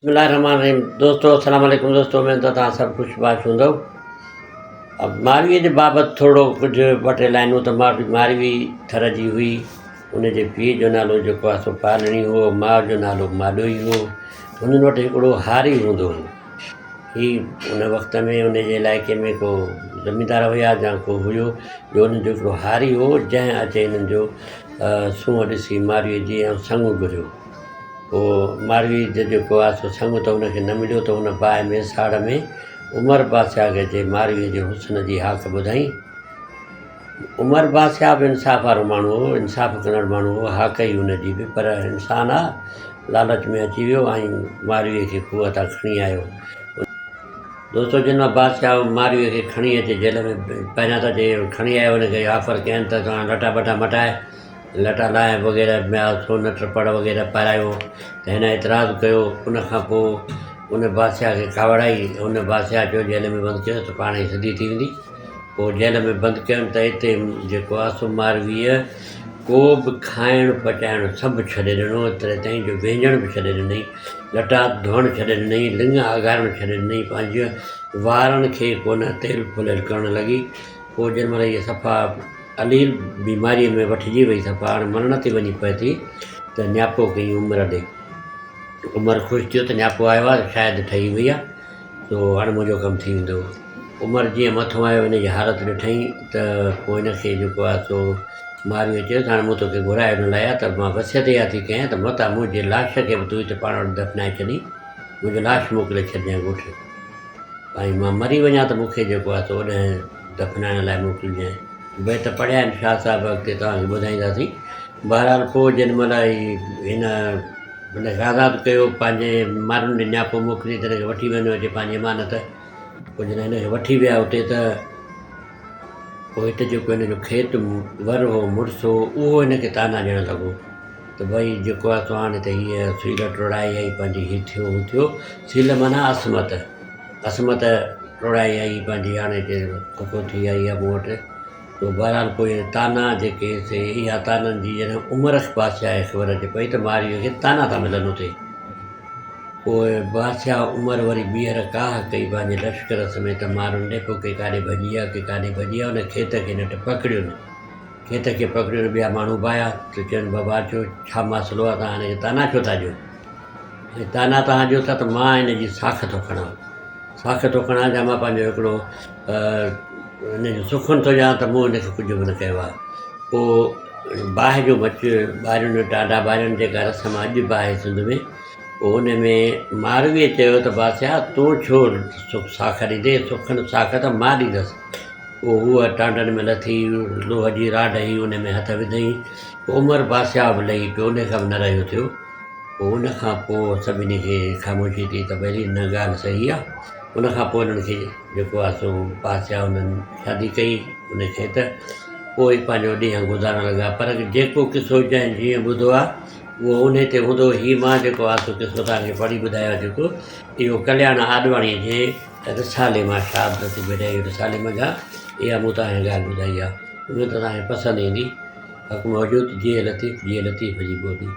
بسم الله الرحمن الرحيم دوستو السلام عليڪم دوستو اميد ته توهان سڀ خوش باش هوندو ماروي جي بابت ٿورو ڪجهه ٻه ٽي لائنون ته ماروي ماروي ٿر جي هئي ان جي پيء جو نالو جيڪو آهي سو پالڻي هو ماء جو نالو ماڏوئي هو هنن وٽ هڪڙو هاري هوندو هو هي ان وقت ۾ ان جي علائقي ۾ ڪو زميندار هيا يا ڪو هيو جو انهن جو هڪڙو هاري هو جنهن اچي هنن جو سونهن ڏسي ماروي جي ۽ سڱ گهريو پوء ماروي جو جيڪو آهي سو سڱ ته هن کي نه مليو ته هن باهه ۾ ساڙ ۾ عمر بادشاهه کي اچي مارويء جي حسن جي هاڪ ٻڌائين. عمر بادشاهه به انصاف وارو ماڻهو هو، انصاف ڪندڙ ماڻهو هو، هاڪ ئي هن جي به پر انسان آ، لالچ ۾ اچي ويو ۽ مارويء کي کوهه تان کڻي آيو. دوستو جن مان بادشاهه مارويء کي کڻي اچي جيل ۾ پهريان ته اچي کڻي آيو هن کي آفر ڪين ته توهان لٽا ٻٽا مٽائي لٽا لاهي وغيره ٻيا سون ٽپڙ وغيره پارايو ته هن اعتراض ڪيو ان کان پوء ان بادشاهه کي ڪاوڙ آئي ان بادشاهه چيو جيل ۾ بند ڪيو ته پاڻ ئي سڌي ٿي ويندي پوء جيل ۾ بند ڪيم ته اتي جيڪو آهي سو مارويء ڪو به کائڻ پچائڻ سڀ ڇڏي ڏنو ايتري تائين جو وهنجڻ به ڇڏي ڏنائين لٽا ڌوئڻ ڇڏي ڏنائين لڱ اگهارڻ ڇڏي ڏنائين پنهنجي وارن کي ڪونه تيل ڦليل ڪرڻ لڳي پوء جنهن مهل هيء صفا عليل بيماريء ۾ وٺجي وئي، صفا هاڻ مرڻ تي وڃي پهتي ته نياپو ڪيائين عمر ڏي. عمر خوش ٿيو ته نياپو آيو آهي، شايد ٺهي وئي آهي، سو هاڻ منهنجو ڪم ٿي ويندو. عمر جيئن مٿو آيو، هن جي حالت ڏٺائين ته پوء هن کي جيڪو آهي سو مارويء چيو ته هاڻ مون توکي گهرايو ان لاء آهي ته مان وصيت اها ٿي ڪيان ته متان منهنجي لاش کي به تون هتي پاڻ وٽ دفنائي ڇڏين، منهنجو لاش موڪلي ڇڏجانء ڳوٺ. ۽ مان مري وڃان ته مون کي جيڪو آهي سو اوڏانهن دفنائڻ لاء موڪلجانء. بيت پڙهيا آهن شاهه صاحب اڳتي توهان کي ٻڌائينداسين. بهرحال پوء جنھن مھل هن هن کي آزاد ڪيو پنھنجي مارن ڏي نياپو موڪلي ته هن کي وٺي وڃو اچي پنھنجي امانت پوء جڏهن هن کي وٺي ويا اتي ته پوء هت جيڪو هن جو کيت ور هو مڙس هو اهو هن کي طعنا ڏيڻ لڳو. ته ڀئي جيڪو آهي سو هاڻي ته هيء سيل ٽوڙائي آئي پنهنجي هي ٿيو هو ٿيو سيل معنيٰ عصمت عصمت ٽوڙائي آئي پنهنجي هاڻي هتي کوکو ٿي آئي آهي مون وٽ سو بهرحال پوء طعنا جيڪي سي اها طعنن جي جڏهن عمر بادشاهه کي خبر اچي پئي ته مارئيء کي طعنا ٿا ملن اتي پوء بادشاهه عمر وري ٻيهر ڪاهه ڪئي پنهنجي لشڪر سميت مارن ڏي پوء ڪي ڪاڏي ڀڄي ويا ڪي ڪاڏي ڀڄي ويا ان کيت کي نٽ پڪڙيو نه کيت کي پڪڙيو ٻيا ماڻهو به آيا ته چين بابا اچو ڇا مسئلو آهي توهان هن کي طعنا ڇو ٿا ڏيو ۽ طعنا توهان ڏيو ٿا ته مان هن جي ساک ٿو کڻان ساک ٿو کڻان جا مان پنهنجو هڪڙو هن جو سخن ٿو ڏيان ته مون هن کي ڪجهه به نه ڪيو آهي پوء باهه جو مچ ٻارين ٽانڊا ٻارين جيڪا رسم اڄ به آهي سنڌ ۾ پوء ان ۾ مارويء چيو ته بادشاهه تون ڇو ساک ڏيندين سخن ساک ته مان ڏيندس پوء هوء ٽانڊن ۾ لٿي، لوهه جي راڊ هئي، ان ۾ هٿ وڌئين. پوء عمر بادشاهه به لهي پيو، ان کان به نه رهيو ٿيو. پوء ان کان پوء سڀني کي خاموشي ٿي ته ڀلي نه ڳالهه صحيح آ. ان کان پوء انهن کي جيڪو آ سو بادشاهه انهن شادي ڪئي ان کي ته پوء پنهنجو ڏينهن گذارڻ لڳا. پر جيڪو قصو جنهن جيئن ٻڌو آ، اهو انهي تي هوندو. هي مان جيڪو آ سو قصو توهان کي پڙهي ٻڌايو آ جيڪو اهو ڪلياڻ آڏواڻيء جي رسالي مان شاهه عبداللطيف ڀٽائيء جي رسالي منجهان اها مون توهان کي ڳالهه ٻڌائي آهي. اميد ته توهان کي پسند ايندي. حق موجود جيئي لطيف جيئي لطيف جي ٻولي.